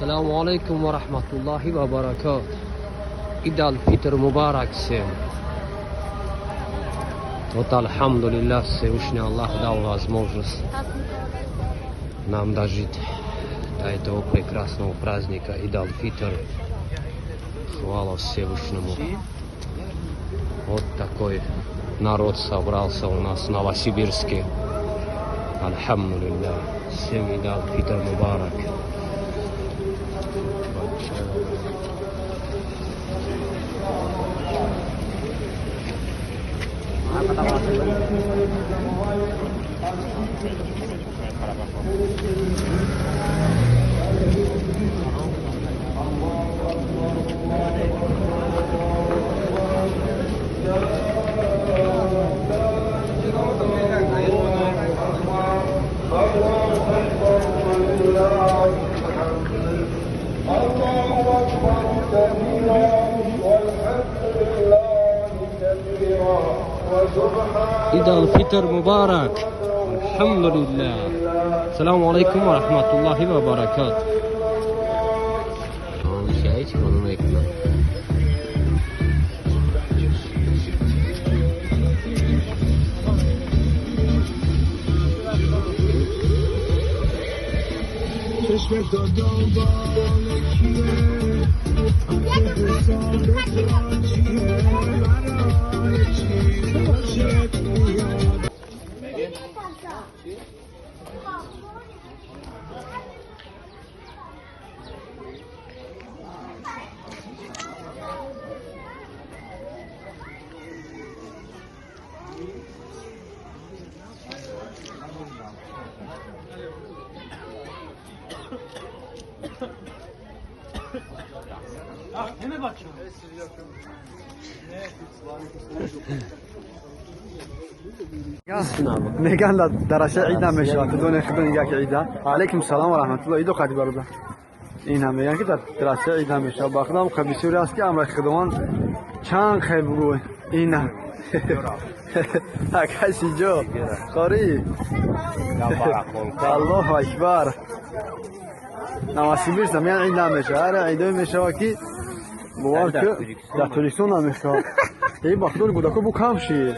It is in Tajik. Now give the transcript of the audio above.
Ассалому алайкум ва раҳматуллоҳи ва баракот. Ид ал-Фитр мубарак всем. Вот альхамдулиллах, Всевышний Аллах дал возможность нам дожить до этого прекрасного праздника Ид ал-Фитр. Хвала Всевышнему. Вот такой народ собрался у нас в Новосибирске. Альхамдулиллах. Всем Ид ал-Фитр мубарак. Ид ал-Фитр мубарак. Альхамдулиллах. Ассалому алайкум ва раҳматуллоҳи ва баракот. چشم تو دنبال کیه؟ چیه؟ برای چی خوشت میاد؟ میگن درشه عید نمیشه تو دونه خدا نگه که عیده. علیکم سلام و رحمت الله. ایدو قدی برده این هم میگن که در درشه عید نمیشه. با خدام خبیسوری است که امر خدوان چند خیلی بگو این کسی جو قاری الله اکبر. نواسیبیرس میگن عید نمیشه. هر عیده میشه که باور که در تاجیکستان نمیشه. ای با خدای گودکو بو کم شی.